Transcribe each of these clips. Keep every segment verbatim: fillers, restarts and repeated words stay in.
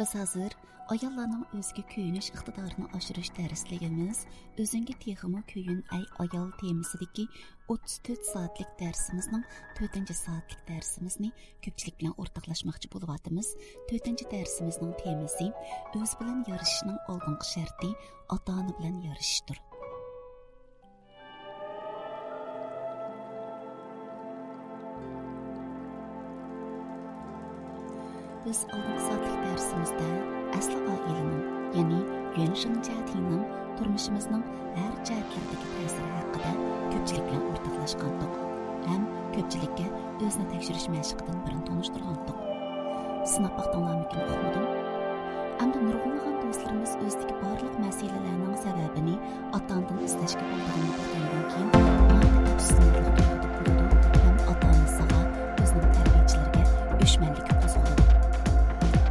بىز ھازىر ئاياللارنىڭ ئۆزىگە كۆيۈنۈش ئىقتىدارىنى ئاشۇرۇش دەرسلىكىمىز، ئۆزۈڭگە تېخىمۇ كۆيۈن ئەي ئايال تېمىسىدىكى ئوتتۇز تۆت سائەتلىك دەرسىمىزنىڭ تۆتىنچى سائەتلىك دەرسىمىزنى كۆپچىلىك بىلەن ئورتاقلاشماقچى بولۇۋاتىمىز. تۆتىنچى دەرسىمىزنىڭ تېمىسى ئۆز بىلەن يارىشىشنىڭ ئالدىنقى شەرتى ئاتا-ئانا بىلەن يارىشىشتۇر. بىز ئالدىنقى سائەتلىك دەرسىمىزدە ئەسلى ئائىلىنىڭ، يەنى يۈەنشېن جيەتىنىڭ تۇرمۇشىمىزنىڭ ھەر جەھەتلىرىدىكى تەسىرى ھەققىدە كۆپچىلىك بىلەن ئورتاقلاشقانىدۇق ھەم كۆپچىلىككە ئۆزىنى تەكشۈرۈش مەشىقىدىن بىرنى تونۇشتۇرغانىدۇق. سىناپ باقتىڭلارمىكىن، ئۇقمىدىم. ئەمدى نۇرغۇنلىغان دوستلىرىمىز ئۆزىدىكى بارلىق مەسىلىلەرنىڭ سەۋەبىنى ئاتا-ئانىدىن ئىزدەشكە بولىدىغانلىقىنى بىلگەندىن كېيىن، ناھايىتى ئەپسۇسلىنارلىق تۇيغۇدا بولىدۇ ھەم ئاتا-ئانىسىغا، ئۆزىنىڭ تەربىيەچىلىرىگە ئۆچمەنلىككە قوزغىلىدۇ.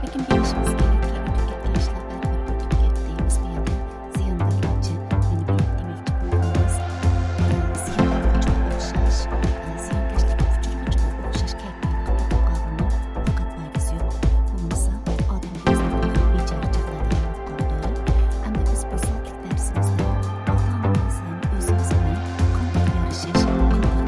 لېكىن بىلىشىمىز كېرەككى، ئۆتۈپ كەتكەن ئىشلار بەرىبىر ئۆتۈپ كەتتى. بىز بۇ يەردە زىياندارلارچە يەنە بىر دېمەكچى بولغىنىمىز، زىيانلارغا ئوخشاش، زىيانكەشلىككە ئۇچرىغۇچىغا ئوخشاش كەيپىياتقا كېتىپ قالغىنىڭ پەقەت پايدىسى يوق. بولمىسا، ئادەم ئۆزىنى بىچارە چاغلايدىغان بولۇپ قالىدۇ. ئەمدى بىز بۇ سائەتلىك دەرسىمىزدە ئاتا-ئانىمىز ھەم ئۆزىمىز بىلەن قانداق يارىشىش، قانداق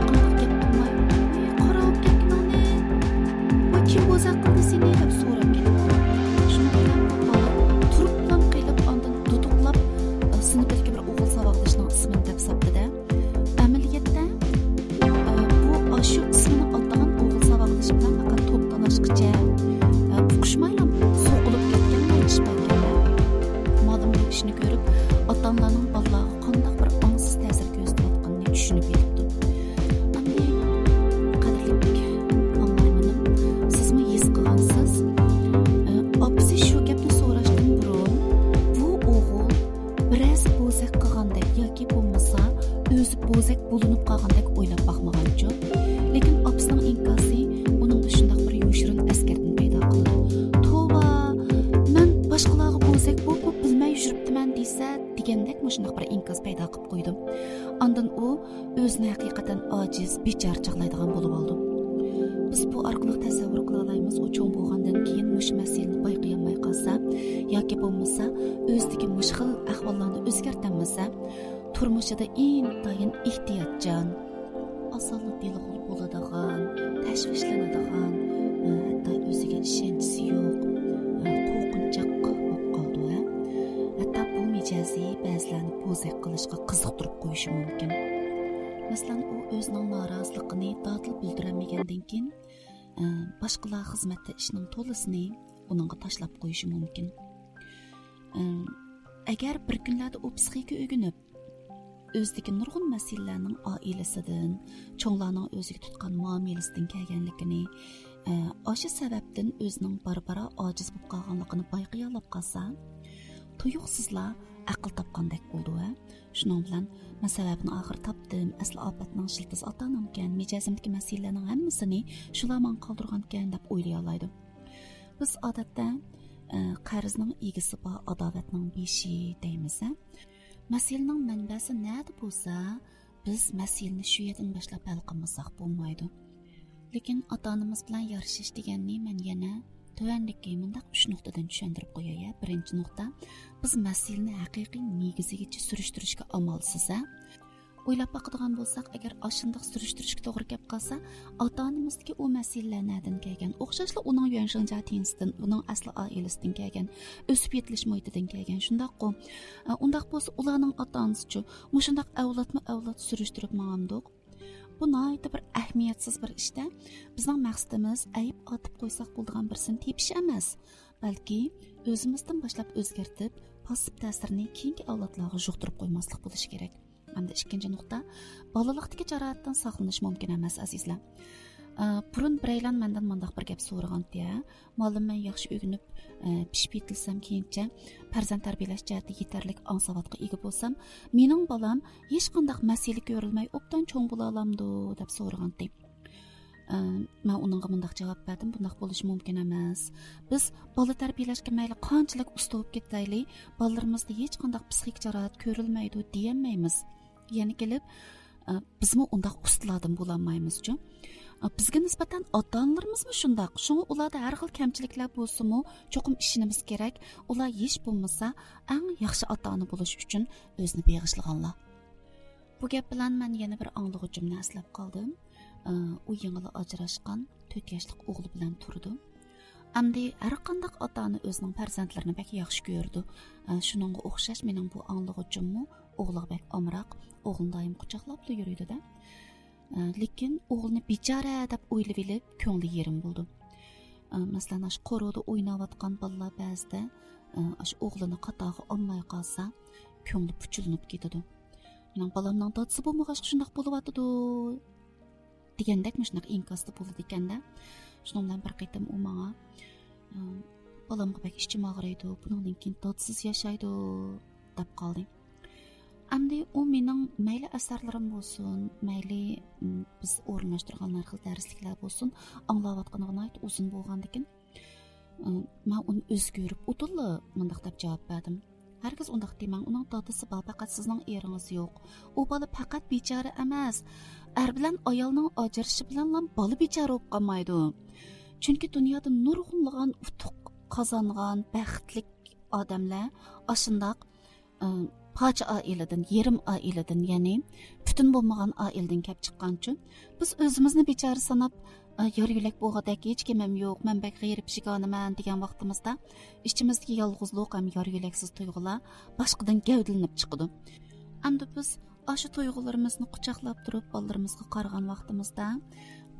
قانداق گەپ قىلماي، «ئەي، قارا بولۇپ كەتكىنىڭنى، ۋاي، كىم بوزەك قىلدى سېنى؟» دەپ سوراپ كېلىپتۇ. شۇنىڭ بىلەن بۇ بالا تۇرۇپلا قېلىپ، ئاندىن دۇدۇقلاپ، ئە، سىنىپىدىكى بىر ئوغۇل ساۋاقدىشىنىڭ ئىسمىنى دەپ ساپتىدا. ئەمەلىيەتتە، ئە، بۇ ئاشۇ ئىسمىنى ئاتىغان ئوغۇل ساۋاقدىشى بىلەن پەقەت توپ تالاشقىچە، ئە، ئۇقۇشمايلا سوقۇلۇپ كەتكەن بىر ئىش باركەن. مالىم بۇ ئىشنى كۆرۈپ، ئاتا-ئانىلارنىڭ بالىلارغا قانداق بىر ئاڭسىز تەسىر كۆرسىتىۋاتقىنىنى چۈشىنىپ يېتىپتۇ. ئەمدى، قەدىرلىك ئاڭلايمىنىم، سىزمۇ ھېس قىلغانسىز، ئە، ئاپىسى شۇ گەپنى سوراشتىن بۇرۇن، بۇ ئوغۇل بىرەرسى بوزەك قىلغاندەك ياكى بولمىسا ئۆزى بوزەك بولۇنۇپ قالغاندەك ئويلاپ باقمىغانچۇ؟ لېكىن ئاپىسىنىڭ ئىنكاسى ئۇنىڭدا شۇنداق بىر يوشۇرۇن ئەسكەرتىنى پەيدا قىلىدۇ. «توۋا، مەن باشقىلارغا بوزەك بولۇپ، بولۇپ بىلمەي يۈرۈپتىمەن» دېسە دېگەندەك مۇشۇنداق بىر ئىنكاس پەيدا قىلىپ قويىدۇ. ئاندىن ئۇ ئۆزىنى ھەقىقەتەن ئاجىز، بىچارە چاغلايدىغان بولۇۋالىدۇ. بىز بۇ ئارقىلىق تەسەۋۋۇر قىلالايمىز، ئۇ چوڭ بولغاندىن كېيىن مۇشۇ مەسىلىنى بايقىيالماي قالسا ياكى بولمىسا ئۆزىدىكى مۇشۇ خىل ئەھۋاللارنى ئۆزگەرتەلمىسە، تۇرمۇشىدا ئىنتايىن ئېھتىياتچان، ئاسانلا دىلغۇل بولىدىغان، تەشۋىشلىنىدىغان، ھەتتا ئۆزىگە ئىشەنچىسى يوق، قورقۇنچاق بولۇپ قالىدۇ. ھەتتا بۇ مىجەزى بەزىلەرنى بوزەك قىلىشقا قىزىقتۇرۇپ قويۇشى مۇمكىن. مەسىلەن، ئۇ ئۆزىنىڭ نارازىلىقىنى دادىل بىلدۈرەلمىگەندىن كېيىن، ئە، باشقىلار خىزمەتتە ئىشنىڭ تولىسىنى ئۇنىڭغا تاشلاپ قويۇشى مۇمكىن. ئە، ئەگەر بىر كۈنلەردە ئۇ پسىخىكا ئۆگىنىپ، ئۆزىدىكى نۇرغۇن مەسىلىلەرنىڭ ئائىلىسىدىن، چوڭلارنىڭ ئۆزىگە تۇتقان مۇئامىلىسىدىن كەلگەنلىكىنى، ئە، ئاشۇ سەۋەبتىن ئۆزىنىڭ بارا-بارا ئاجىز بولۇپ قالغانلىقىنى بايقىيالاپ قالسا، تۇيۇقسىزلا ئەقىل تاپقاندەك بولىدۇ ۋە شۇنىڭ بىلەن، «مەن سەۋەبىنى ئاخىر تاپتىم، ئەسلى ئاپەتنىڭ شىلتىسى ئاتا-ئانامكەن، مىجەزىمدىكى مەسىلىلەرنىڭ ھەممىسىنى شۇلار ماڭا قالدۇرغانىكەن» دەپ ئويلىيالايدۇ. بىز ئادەتتە، ئە، «قەرزنىڭ ئىگىسى بار، ئاداۋەتنىڭ بېشى» دەيمىز، ھە؟ مەسىلىنىڭ مەنبەسى نەدە بولسا، بىز مەسىلىنى شۇ يەردىن باشلاپ ھەل قىلمىساق بولمايدۇ. لېكىن ئاتا-ئانىمىز بىلەن يارىشىش دېگەننى مەن يەنە تۆۋەندىكى مۇنداق ئۈچ نۇقتىدىن چۈشەندۈرۈپ قوياي. بىرىنچى نۇقتا، بىز مەسىلىنى ھەقىقىي نېگىزىگىچە سۈرۈشتۈرۈشكە ئامالسىز، ھە؟ ئويلاپ باقىدىغان بولساق، ئەگەر ئاشۇنداق سۈرۈشتۈرۈشكە توغرا كەپ قالسا، ئاتا-ئانىمىزدىكى ئۇ مەسىلىلەر نەدىن كەلگەن؟ ئوخشاشلا ئۇنىڭ يۈەنشېڭ جياتىنسىدىن، ئۇنىڭ ئەسلى ئائىلىسىدىن كەلگەن، ئۆسۈپ يېتىلىش مۇھىتىدىن كەلگەن، شۇنداققۇ؟ ئە، ئۇنداق بولسا، ئۇلارنىڭ ئاتا-ئانىسىچۇ؟ مۇشۇنداق ئەۋلادمۇ ئەۋلاد سۈرۈشتۈرۈپ ماڭامدۇق؟ بۇ ناھايىتى بىر ئەھمىيەتسىز بىر ئىشتا، بىزنىڭ مەقسىتىمىز ئەيىب ئارتىپ قويساق بولىدىغان بىرسىنى تېپىش ئەمەس، بەلكى ئۆزىمىزدىن باشلاپ ئۆزگەرتىپ، پاسسىپ تەسىرىنى كېيىنكى ئەۋلادلارغا يۇقتۇرۇپ قويماسلىق بولۇشى كېرەك. ھەمدە ئىككىنچى نۇقتا، بالىلىقتىكى جاراھەتتىن ساقلىنىش مۇمكىن ئەمەس، ئەزىزلەر. ئە، بۇرۇن بىرەيلەن مەندىن مۇنداق بىر گەپ سورىغانتى، ھە؟ مۇئەللىم، مەن ياخشى ئۆگىنىپ، ئە، پىشىپ يېتىلسەم كېيىنچە پەرزەنت تەربىيەلەش جەھەتتە يېتەرلىك ئاڭ-ساۋاتقا ئىگە بولسام، مېنىڭ بالام ھېچقانداق مەسىلە كۆرۈلمەي ئوبدان چوڭ بولالامدۇ؟ دەپ سورىغانتى. ئە، مەن ئۇنىڭغا مۇنداق جاۋاب بەردىم، بۇنداق بولۇشى مۇمكىن ئەمەس. بىز بالا تەربىيەلەشكە مەيلى قانچىلىك ئۇستا بولۇپ كېتەيلى، بالىلىرىمىزدا ھېچقانداق پسىخىك جاراھەت كۆرۈلمەيدۇ دېيەلمەيمىز. يەنە كېلىپ، ئە، بىزمۇ ئۇنداق ئۇستىلاردىن بولالمايمىزچۇ؟ ئە، بىزگە نىسبەتەن ئاتا-ئانىلىرىمىزمۇ شۇنداق. شۇڭا ئۇلاردا ھەر خىل كەمچىلىكلەر بولسىمۇ، چوقۇم ئىشىنىمىز كېرەك. ئۇلار ھېچ بولمىسا ئەڭ ياخشى ئاتا-ئانا بولۇش ئۈچۈن ئۆزىنى بېغىشلىغانلار. بۇ گەپ بىلەن مەن يەنە بىر ئاڭلىغۇچۇمنى ئەسلەپ قالدىم. ئە، ئۇ يېڭىلا ئاجراشقان، تۆت ياشلىق ئوغلى بىلەن تۇرىدۇ. ئەمدى ھەر قانداق ئاتا-ئانا ئۆزىنىڭ پەرزەنتلىرىنى بەك ياخشى كۆرىدۇ. ئە، شۇنىڭغا ئوخشاش مېنىڭ بۇ ئاڭلىغۇچۇممۇ ئوغلىغا بەك ئامراق، ئوغلىنى دائىم قۇچاقلاپلا يۈرىدۇ-دە. ئە، لېكىن ئوغلىنى بىچارە دەپ ئويلىۋېلىپ كۆڭلى يېرىم بولىدۇ. ئە، مەسىلەن، ئاشۇ قورۇدا ئويناۋاتقان بالىلار بەزىدە، ئە، ئاشۇ ئوغلىنى قاتارغا ئالماي قالسا، كۆڭلى پۇچۇلىنىپ كېتىدۇ. مېنىڭ بالامنىڭ دادىسى بولمىغاچقا شۇنداق بولۇۋاتىدۇ، دېگەندەك مۇشۇنداق ئىنكاستا بولىدىكەن-دە. شۇنىڭ بىلەن بىر قېتىم ئۇ ماڭا، ئىم، بالامغا بەك ئىچىم ئاغرىيدۇ، بۇنىڭدىن كېيىن دادىسىز ياشايدۇ، دەپ قالدى. ئەمدى ئۇ مېنىڭ مەيلى ئەسەرلىرىم بولسۇن، مەيلى، ئىم، بىز ئورۇنلاشتۇرغان ھەر خىل دەرسلىكلەر بولسۇن، ئاڭلاۋاتقىنىغا ناھايىتى ئۇزۇن بولغاندىكىن، ئىم، مەن ئۇنى ئۆزگە كۆرۈپ ئۇدۇللا مۇنداق دەپ جاۋاب بەردىم. ھەرگىز ئۇنداق دېمەڭ، ئۇنىڭ دادىسى بار، پەقەت سىزنىڭ ئېرىڭىز يوق. ئۇ بالا پەقەت بىچارە ئەمەس، ئەر بىلەن ئايالنىڭ ئاجرىشىشى بىلەنلا بالا بىچارە بولۇپ قالمايدۇ. چۈنكى دۇنيادا نۇرغۇنلىغان ئۇتۇق قازانغان بەختلىك ئادەملەر ئاشۇنداق، ئى، پارچە ئائىلىدىن، يېرىم ئائىلىدىن، يەنى پۈتۈن بولمىغان ئائىلىدىن كەپ چىققانچۇ، بىز ئۆزىمىزنى بىچارە ساناپ، ئە، يار يۆلەك بولغۇدەك ھېچ كىمىم يوق، مەن بەك غېرىب شىگانىمەن دېگەن ۋاقتىمىزدا، ئىچىمىزدىكى يالغۇزلۇق ھەم يار يۆلەكسىز تۇيغۇلار باشقىدىن گەۋدىلىنىپ چىقىدۇ. ئەمدى بىز ئاشۇ تۇيغۇلىرىمىزنى قۇچاقلاپ تۇرۇپ، بالىلىرىمىزغا قارىغان ۋاقتىمىزدا،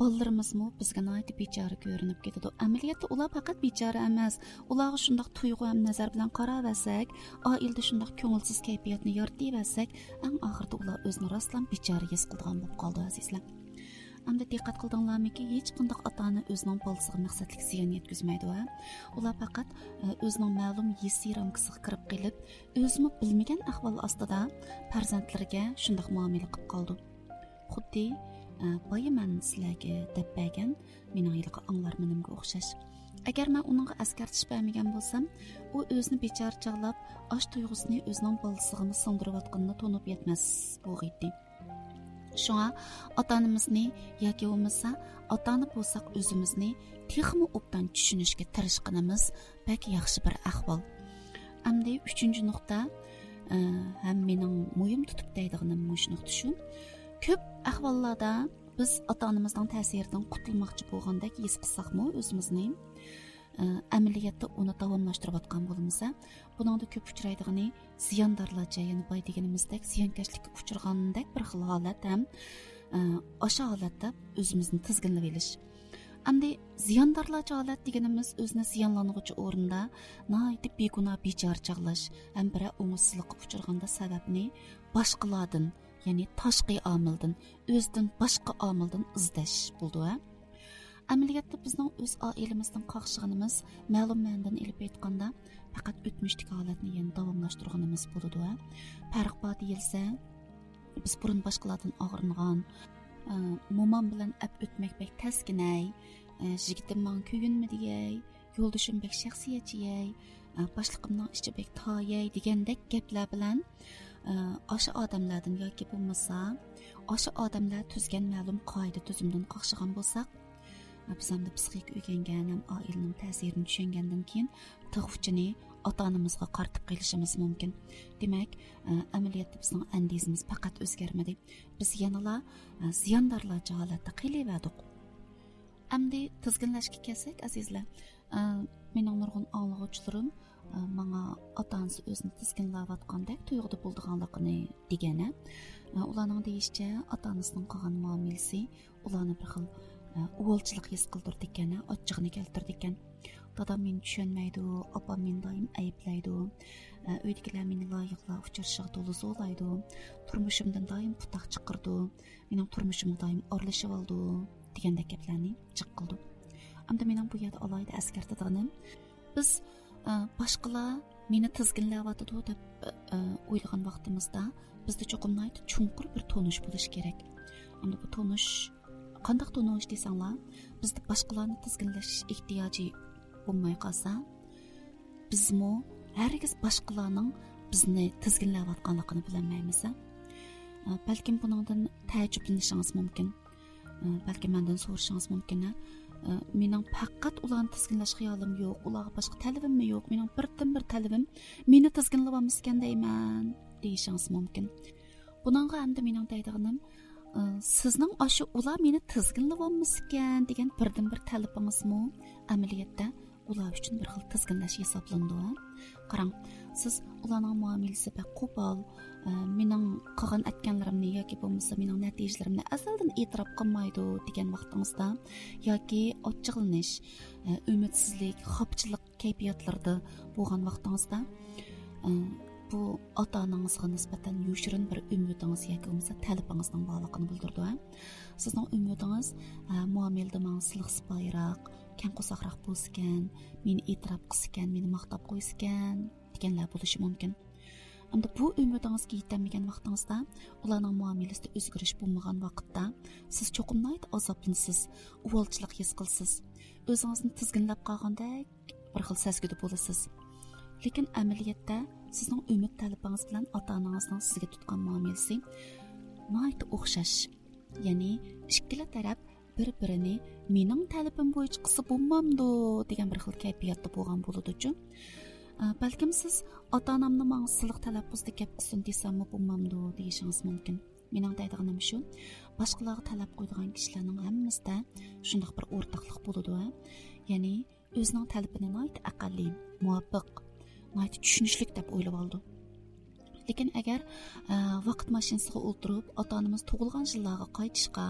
بالىلىرىمىزمۇ بىزگە ناھايىتى بىچارە كۆرۈنۈپ كېتىدۇ. ئەمەلىيەتتە ئۇلار پەقەت بىچارە ئەمەس. ئۇلارغا شۇنداق تۇيغۇ ھەم نەزەر بىلەن قاراۋەرسەك، ئائىلىدە شۇنداق كۆڭۈلسىز كەيپىياتنى يارىتىۋەرسەك، ئەڭ ئاخىرىدا ئۇلار ئۆزىنى راستلا بىچارە ھېس قىلىدىغان بولۇپ قالىدۇ، ئەزىزلەر. ئەمدى دىققەت قىلدىڭلارمىكى، ھېچقانداق ئاتا-ئانا ئۆزىنىڭ بالىسىغا مەقسەتلىك زىيان يەتكۈزمەيدۇ، ھە؟ ئۇلار پەقەت، ئە، ئۆزىنىڭ مەلۇم ھېسسىي رامكىسىغا كىرىپ قېلىپ، ئۆزىمۇ بىلمىگەن ئەھۋال ئاستىدا پەرزەنتلىرىگە شۇنداق مۇئامىلە قىلىپ قالىدۇ. خۇددى، ئە، بايا مەن سىلەرگە دەپ بەرگەن مېنىڭ ھېلىقى ئاڭلارمىنىمگە ئوخشاش. ئەگەر مەن ئۇنىڭغا ئەسكەرتىش بەرمىگەن بولسام، ئۇ ئۆزىنى بىچارە چاغلاپ، ئاش تۇيغۇسىنى ئۆزىنىڭ بالىسىغىمۇ سىڭدۈرۈۋاتقىنىنى تونۇپ يەتمەس بولغىيتتى. شۇڭا ئاتا-ئانىمىزنى ياكى بولمىسا ئاتا-ئانا بولساق ئۆزىمىزنى تېخىمۇ ئوبدان چۈشىنىشكە تىرىشقىنىمىز بەك ياخشى بىر ئەھۋال. ئەمدى ئۈچىنچى نۇقتا، ئە، ھەم مېنىڭ مۇھىم تۇتۇپ دەيدىغىنىم مۇشۇ نۇقتا شۇ. كۆپ ئەھۋاللاردا بىز ئاتا-ئانىمىزنىڭ تەسىرىدىن قۇتۇلماقچى بولغاندەك ھېس قىلساقمۇ ئۆزىمىزنى، ئە، ئەمەلىيەتتە ئۇنى داۋاملاشتۇرۇۋاتقان بولىمىز. بۇنىڭدا كۆپ ئۇچرايدىغىنى زىياندارلارچە، يەنە باي دېگىنىمىزدەك زىيانكەشلىككە ئۇچرىغاندەك بىر خىل ھالەت ھەم، ئە، ئاشۇ ھالەتتە ئۆزىمىزنى تىزگىنلىۋېلىش. ئەمدى زىياندارلارچە ھالەت دېگىنىمىز ئۆزىنى زىيانلانغۇچى ئورۇندا ناھايىتى بىگۇناھ بىچارە چاغلاش ھەم بىرەر ئوڭۇشسىزلىققا ئۇچرىغاندا سەۋەبنى باشقىلاردىن، يەنى تاشقى ئامىلدىن، ئۆزىدىن باشقا ئامىلدىن ئىزدەش بولىدۇ، ھە؟ ئەمەلىيەتتە بىزنىڭ ئۆز ئائىلىمىزدىن قاقشىغىنىمىز، مەلۇم مەنىدىن ئېلىپ ئېيتقاندا، پەقەت ئۆتمۈشتىكى ھالەتنى يەنە داۋاملاشتۇرغىنىمىز بولىدۇ، ھە؟ پەرق بار دېيىلسە، بىز بۇرۇن باشقىلاردىن ئاغرىنغان، ئە، مومام بىلەن ئەپ ئۆتمەك بەك تەسكىنەي، ئە، يىگىتىم ماڭا كۆيۈنمىدىيەي، يولدىشىم بەك شەخسىيەتچىيەي، ئە، باشلىقىمنىڭ ئىچى بەك تايەي دېگەندەك گەپلەر بىلەن، ئە، ئاشۇ ئادەملەردىن ياكى بولمىسا ئاشۇ ئادەملەر تۈزگەن مەلۇم قائىدە تۈزۈمدىن قاقشىغان بولساق، ئە، بىز ئەمدى پسىخىكا ئۆگەنگەن ھەم ئائىلىنىڭ تەسىرىنى چۈشەنگەندىن كېيىن تىغ ئۇچىنى ئاتا-ئانىمىزغا قارىتىپ قېلىشىمىز مۇمكىن. دېمەك، ئە، ئەمەلىيەتتە بىزنىڭ ئەندىزىمىز پەقەت ئۆزگەرمىدى. بىز يەنىلا، ئە، زىياندارلارچە ھالەتتە قېلىۋەردۇق. ئەمدى تىزگىنلەشكە كەلسەك، ئەزىزلەر، ئە، مېنىڭ نۇرغۇن ئاڭلىغۇچىلىرىم، ئە، ماڭا ئاتا-ئانىسى ئۆزىنى تىزگىنلەۋاتقاندەك تۇيغۇدا بولىدىغانلىقىنى دېگەن، ھە. ئە، ئۇلارنىڭ دېيىشىچە، ئاتا-ئانىسىنىڭ قىلغان مۇئامىلىسى ئۇلارنى بىر خىل، ئە، ئۇۋالچىلىق ھېس قىلدۇرىدىكەن، ھە، ئاچچىقىنى كەلتۈرىدىكەن. دادام مېنى چۈشەنمەيدۇ، ئاپام مېنى دائىم ئەيىبلەيدۇ، ئە، ئۆيدىكىلەر مېنى لايىقلار ئۇچرىشىغا تولا زورلايدۇ، تۇرمۇشۇمدىن دائىم پۇتاق چىقىرىدۇ، مېنىڭ تۇرمۇشۇمغا دائىم ئارىلىشىۋالىدۇ دېگەندەك گەپلەرنى جىق قىلىدۇ. ئەمدى مېنىڭ بۇ يەردە ئالاھىدە ئەسكەرتىدىغىنىم، بىز، ئە، باشقىلار مېنى تىزگىنلەۋاتىدۇ دەپ، ئە، ئويلىغان ۋاقتىمىزدا بىزدە چوقۇم ناھايىتى چوڭقۇر بىر تونۇش بولۇشى كېرەك. ئەمدى بۇ تونۇش، قانداق تونۇش دېسەڭلار، بىزدە باشقىلارنى تىزگىنلەش ئېھتىياجى بولماي قالسا، بىزمۇ ھەرگىز باشقىلارنىڭ بىزنى تىزگىنلەۋاتقانلىقىنى بىلەلمەيمىز. ئە، بەلكىم بۇنىڭدىن تەئەججۈپلىنىشىڭىز مۇمكىن. ئە، بەلكىم مەندىن سورىشىڭىز مۇمكىن، ئە، مېنىڭ پەقەت ئۇلارنى تىزگىنلەش خىيالىم يوق، ئۇلارغا باشقا تەلىپىممۇ يوق، مېنىڭ بىردىنبىر تەلىپىم مېنى تىزگىنلىۋالمىسىكەن دەيمەن، دېيىشىڭىز مۇمكىن. بۇنىڭغا ئەمدى مېنىڭ دەيدىغىنىم، ئە، سىزنىڭ ئاشۇ ئۇلار مېنى تىزگىنلىۋالمىسىكەن دېگەن بىردىنبىر تەلىپىڭىزمۇ ئەمەلىيەتتە ئۇلار ئۈچۈن بىر خىل تىزگىنلەش ھېسابلىنىدۇ. قاراڭ، سىز ئۇلارنىڭ مۇئامىلىسى بەك قوپال، ئە، مېنىڭ قىلغان ئەتكەنلىرىمنى ياكى بولمىسا مېنىڭ نەتىجىلىرىمنى ئەزەلدىن ئېتىراپ قىلمايدۇ دېگەن ۋاقتىڭىزدا ياكى ئاچچىقلىنىش، ئە، ئۈمىدسىزلىك، خاپىچىلىق كەيپىياتلىرىدا بولغان ۋاقتىڭىزدا، ئە، بۇ ئاتا-ئانىڭىزغا نىسبەتەن يوشۇرۇن بىر ئۈمىدىڭىز ياكى بولمىسا تەلىپىڭىزنىڭ بارلىقىنى بىلدۈرىدۇ، ھە. سىزنىڭ ئۈمىدىڭىز، ئە، مۇئامىلىدە ماڭا سىلىق-سىپايىراق، كەڭ قورساقراق بولسىكەن، مېنى ئېتىراپ قىلسىكەن، مېنى ماختاپ قويسىكەن دېگەنلەر بولۇشى مۇمكىن. ئەمدى بۇ ئۈمىدىڭىزگە يېتەلمىگەن ۋاقتىڭىزدا ئۇلارنىڭ مۇئامىلىسىدە ئۆزگىرىش بولمىغان ۋاقىتتا سىز چوقۇم ناھايىتى ئازابلىنىسىز، ئۇۋالچىلىق ھېس قىلىسىز، ئۆزىڭىزنى تىزگىنلەپ قالغاندەك بىر خىل سەزگۈدە بولىسىز. لېكىن ئەمەلىيەتتە سىزنىڭ ئۈمىد تەلىپىڭىز بىلەن ئاتا-ئانىڭىزنىڭ سىزگە تۇتقان مۇئامىلىسى ناھايىتى ئوخشاش. يەنى ئىككىلا تەرەپ بىر-بىرىنى مېنىڭ تەلىپىم بويىچە قىلسا بولمامدۇ دېگەن بىر خىل كەيپىياتتا بولغان بولىدۇچۇ. ئە، بەلكىم سىز ئاتا-ئانامنى ماڭا سىلىق تەلەپپۇزدا گەپ قىلسۇن دېسەممۇ بولمامدۇ دېيىشىڭىز مۇمكىن. مېنىڭ دەيدىغىنىم شۇ، باشقىلارغا تەلەپ قويىدىغان كىشىلەرنىڭ ھەممىسىدە شۇنداق بىر ئورتاقلىق بولىدۇ، ھە؟ يەنى ئۆزىنىڭ تەلىپىنى ناھايىتى ئەقەللىي، مۇۋاپىق، ناھايىتى چۈشىنىشلىك دەپ ئويلىۋالىدۇ. لېكىن ئەگەر، ئە، ۋاقىت ماشىنىسىغا ئولتۇرۇپ، ئاتا-ئانىمىز تۇغۇلغان يىللارغا قايتىشقا،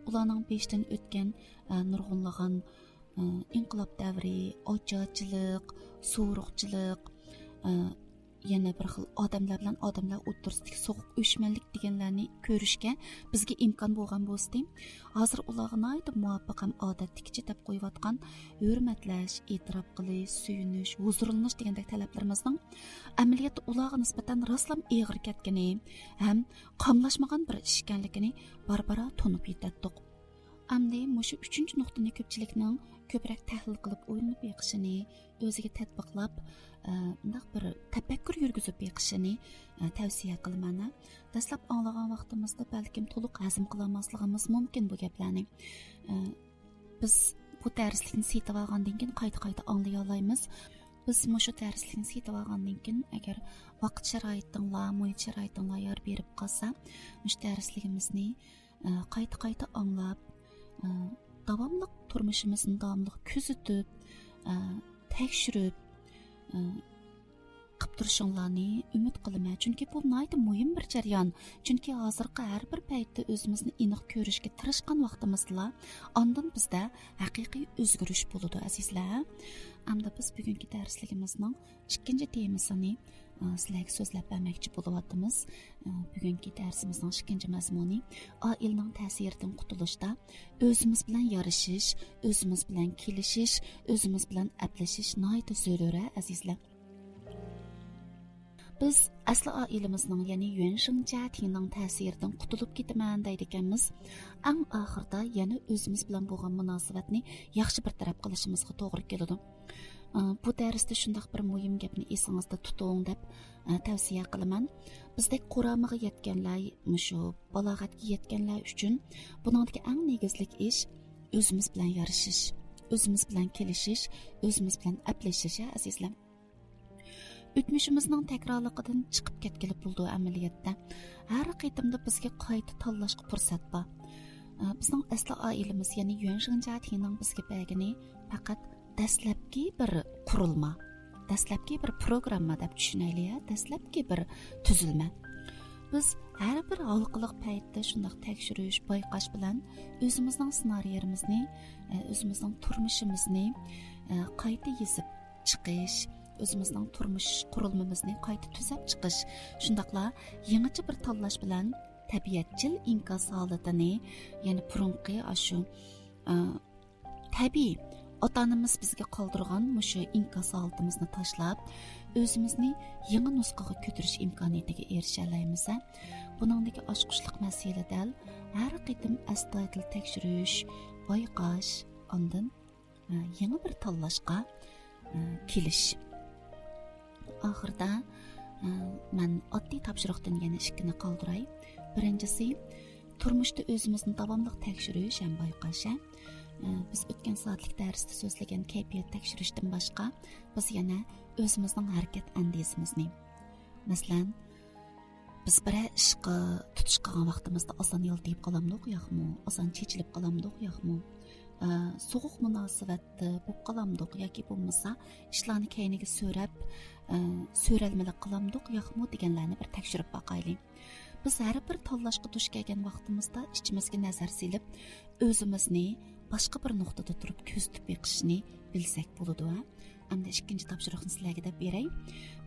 ئۇلارنىڭ بېشىدىن ئۆتكەن، ئە، نۇرغۇنلىغان، ئە، ئىنقىلاب دەۋرى، ئاچارچىلىق، سورۇقچىلىق، ئە، يەنە بىر خىل ئادەملەر بىلەن ئادەملەر ئوتتۇرىسىدىكى سوغۇق ئۆچمەنلىك دېگەنلەرنى كۆرۈشكە بىزگە ئىمكان بولغان بولسىدى، ھازىر ئۇلارغا ناھايىتى مۇۋاپىق ھەم ئادەتتىكىچە دەپ قويۇۋاتقان ھۆرمەتلەش، ئېتىراپ قىلىش، سۆيۈنۈش، ھۇزۇرلىنىش دېگەندەك تەلەپلىرىمىزنىڭ ئەمەلىيەتتە ئۇلارغا نىسبەتەن راسلام ئېغىر كەتكىنى ھەم قاملاشمىغان بىر ئىش ئىكەنلىكىنى بارا-بارا تونۇپ يېتەتتۇق. ئەمدى مۇشۇ ئۈچىنچى نۇقتىنى كۆپچىلىكنىڭ كۆپرەك تەھلىل قىلىپ ئويلىنىپ بېقىشىنى، ئۆزىگە تەتبىقلاپ، ئە، مۇنداق بىر تەپەككۇر يۈرگۈزۈپ بېقىشىنى، ئە، تەۋسىيە قىلىمەن. دەسلەپ ئاڭلىغان ۋاقتىمىزدا بەلكىم تولۇق ھەزىم قىلالماسلىقىمىز مۇمكىن بۇ گەپلەرنى. ئە، بىز بۇ دەرسلىكنى سېتىۋالغاندىن كېيىن قايتا-قايتا ئاڭلىيالايمىز. بىز مۇشۇ دەرسلىكنى سېتىۋالغاندىن كېيىن، ئەگەر ۋاقىت شارائىتىڭلار، مۇھىت شارائىتىڭلار يار بېرىپ قالسا، مۇشۇ دەرسلىكىمىزنى، ئە، قايتا-قايتا ئاڭلاپ، ئە، داۋاملىق تۇرمۇشىمىزنى داۋاملىق كۆزىتىپ، ئە، تەكشۈرۈپ، ئە، قىپ تۇرۇشۇڭلارنى ئۈمىد قىلىمەن. چۈنكى بۇ ناھايىتى مۇھىم بىر جەريان. چۈنكى ھازىرقى ھەر بىر پەيتتە ئۆزىمىزنى ئېنىق كۆرۈشكە تىرىشقان ۋاقتىمىزدىلا، ئاندىن بىزدە ھەقىقىي ئۆزگىرىش بولىدۇ، ئەزىزلەر. ئەمدى بىز بۈگۈنكى دەرسلىكىمىزنىڭ ئىككىنچى تېمىسىنى، ئە، سىلەرگە سۆزلەپ بەرمەكچى بولۇۋاتىمىز. ئە، بۈگۈنكى دەرسىمىزنىڭ ئىككىنچى مەزمۇنى ئائىلىنىڭ تەسىرىدىن قۇتۇلۇشتا ئۆزىمىز بىلەن يارىشىش، ئۆزىمىز بىلەن كېلىشىش، ئۆزىمىز بىلەن ئەپلىشىش ناھايىتى زۆرۈر، ھە، ئەزىزلەر. بىز ئەسلى ئائىلىمىزنىڭ، يەنى يۈەن شىڭجيا تىڭنىڭ تەسىرىدىن قۇتۇلۇپ كېتىمەن دەيدىكەنمىز. ئەڭ ئاخىرىدا يەنە ئۆزىمىز بىلەن بولغان مۇناسىۋەتنى ياخشى بىر تەرەپ قىلىشىمىزغا توغرا كېلىدۇ. ئە، بۇ دەرستە شۇنداق بىر مۇھىم گەپنى ئېسىڭىزدە تۇتۇڭ دەپ، ئە، تەۋسىيە قىلىمەن. بىزدەك قۇرامىغا يەتكەنلەر، مۇشۇ بالاغەتكە يەتكەنلەر ئۈچۈن بۇنىڭدىكى ئەڭ نېگىزلىك ئىش ئۆزىمىز بىلەن يارىشىش، ئۆزىمىز بىلەن كېلىشىش، ئۆزىمىز بىلەن ئەپلىشىش، ھە، ئەزىزلەر. ئۆتمۈشىمىزنىڭ تەكرارلىقىدىن چىقىپ كەتكىلى بولىدۇ ئەمەلىيەتتە. ھەر قېتىمدا بىزگە قايتا تاللاشقا پۇرسەت بار. ئە، بىزنىڭ ئەسلى ئائىلىمىز، يەنى يۈەن شىڭجيا تىڭنىڭ بىزگە بەرگىنى پەقەت دەسلەپكى بىر قۇرۇلما، دەسلەپكى بىر پروگرامما دەپ چۈشىنەيلى، ھە؟ دەسلەپكى بىر تۈزۈلمە. بىز ھەر بىر ھالقىلىق پەيتتە شۇنداق تەكشۈرۈش، بايقاش بىلەن ئۆزىمىزنىڭ سېنارىيىمىزنى، ئە، ئۆزىمىزنىڭ تۇرمۇشىمىزنى، ئە، قايتا يېزىپ چىقىش، ئۆزىمىزنىڭ تۇرمۇش قۇرۇلمىمىزنى قايتا تۈزەپ چىقىش، شۇنداقلا يېڭىچە بىر تاللاش بىلەن تەبىئەتچىل ئىنكاس ھالىتىنى، يەنى بۇرۇنقى ئاشۇ، ئە، تەبىئىي، ئاتا-ئانىمىز بىزگە قالدۇرغان مۇشۇ ئىنكاس ھالىتىمىزنى تاشلاپ، ئۆزىمىزنى يېڭى نۇسخىغا كۆتۈرۈش ئىمكانىيىتىگە ئېرىشەلەيمىز. بۇنىڭدىكى ئاچقۇچلۇق مەسىلە دەل ھەر قېتىم ئەستايىدىل تەكشۈرۈش، بايقاش، ئاندىن، ئە، يېڭى بىر تاللاشقا، ئە، كېلىش. ئاخىرىدا، ئە، مەن ئاددىي تاپشۇرۇقتىن يەنە ئىككىنى قالدۇراي. بىرىنچىسى، تۇرمۇشتا ئۆزىمىزنى داۋاملىق تەكشۈرۈش ھەم بايقاش. ئە، بىز ئۆتكەن سائەتلىك دەرستە سۆزلىگەن كەيپىيات تەكشۈرۈشتىن باشقا، بىز يەنە ئۆزىمىزنىڭ ھەرىكەت ئەندىزىمىزنى، مەسىلەن، بىز بىرەر ئىشقا تۇتۇش قىلغان ۋاقتىمىزدا ئاسان يالتىيىپ قالامدۇق ياقمۇ؟ ئاسان چېچىلىپ قالامدۇق ياقمۇ؟ ئە، سوغۇق مۇناسىۋەتتە بولۇپ قالامدۇق ياكى بولمىسا ئىشلارنى كەينىگە سۆرەپ، ئە، سۆرەلمىلىك قىلامدۇق ياقمۇ دېگەنلەرنى بىر تەكشۈرۈپ باقايلى. بىز ھەر بىر تاللاشقا دۇچ كەلگەن ۋاقتىمىزدا ئىچىمىزگە نەزەر سېلىپ، ئۆزىمىزنى باشقا بىر نۇقتىدا تۇرۇپ كۆزىتىپ بېقىشنى بىلسەك بولىدۇ، ھە؟ ئەمدى ئىككىنچى تاپشۇرۇقنى سىلەرگە دەپ بېرەي.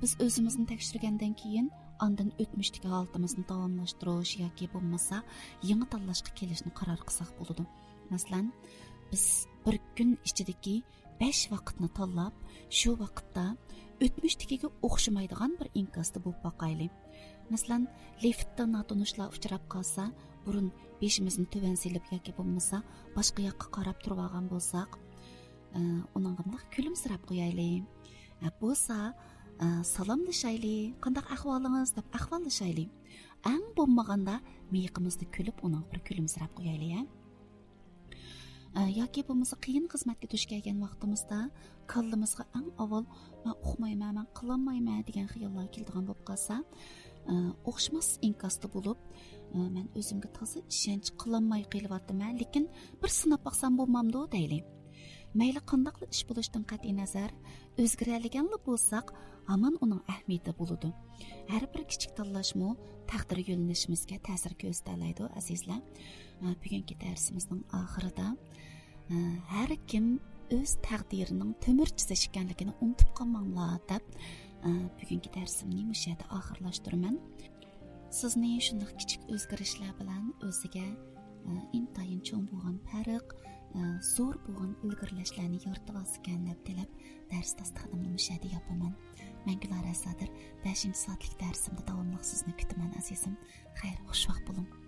بىز ئۆزىمىزنى تەكشۈرگەندىن كېيىن، ئاندىن ئۆتمۈشتىكى ھالىتىمىزنى داۋاملاشتۇرۇش ياكى بولمىسا يېڭى تاللاشقا كېلىشنى قارار قىلساق بولىدۇ. مەسىلەن، بىز بىر كۈن ئىچىدىكى بەش ۋاقىتنى تاللاپ، شۇ ۋاقىتتا ئۆتمۈشتىكىگە ئوخشىمايدىغان بىر ئىنكاستا بولۇپ باقايلى. مەسىلەن، لىفتتا ناتونۇشلار ئۇچراپ قالسا، بۇرۇن بېشىمىزنى تۆۋەن سېلىپ ياكى بولمىسا باشقا ياققا قاراپ تۇرۇۋالغان بولساق، ئە، ئۇنىڭغا مۇنداق كۈلۈمسىرەپ قويايلى. ئە، بولسا، ئە، سالاملىشايلى، «قانداق ئەھۋالىڭىز؟» دەپ ئەھۋاللىشايلى. ئەڭ بولمىغاندا مىيىقىمىزدا كۈلۈپ ئۇنىڭغا بىر كۈلۈمسىرەپ قويايلى، ھە؟ ئە، ياكى بولمىسا قىيىن خىزمەتكە دۇچ كەلگەن ۋاقتىمىزدا كاللىمىزغا ئەڭ ئاۋۋال «مەن ئۇقمايمەن، مەن قىلالمايمەن» دېگەن خىياللار كېلىدىغان بولۇپ قالسا، ئە، ئوخشىماس ئىنكاستا بولۇپ، ئە، مەن ئۆزۈمگە تازا ئىشەنچ قىلالماي قېلىۋاتىمەن، لېكىن بىر سىناپ باقسام بولمامدۇ دەيلى. مەيلى قانداقلا ئىش بولۇشتىن قەتئىينەزەر، ئۆزگىرەلىگەنلا بولساق، ھامان ئۇنىڭ ئەھمىيىتى بولىدۇ. ھەر بىر كىچىك تاللاشمۇ تەقدىر يۆنىلىشىمىزگە تەسىر كۆرسىتەلەيدۇ، ئەزىزلەر. ئە، بۈگۈنكى دەرسىمىزنىڭ ئاخىرىدا، ئە، ھەر كىم ئۆز تەقدىرىنىڭ تۆمۈر چىزىش ئىكەنلىكىنى ئۇنتۇپ قالماڭلار دەپ، ئە، بۈگۈنكى دەرسىمنى مۇشۇ يەردە ئاخىرلاشتۇرىمەن. سىزنى شۇنداق كىچىك ئۆزگىرىشلەر بىلەن ئۆزىگە، ئە، ئىنتايىن چوڭ بولغان پەرق، ئە، زور بولغان ئىلگىرىلەشلەرنى يارىتىۋالسىكەن دەپ تىلەپ، دەرس داستىخىنىمنى مۇشۇ يەردە ياپىمەن. مەن گۈلنارە سادىر، بەشىنچى سائەتلىك دەرسىمدە داۋاملىق سىزنى كۈتىمەن، ئەزىزىم. خەير، خۇش ۋاقىت بولۇڭ.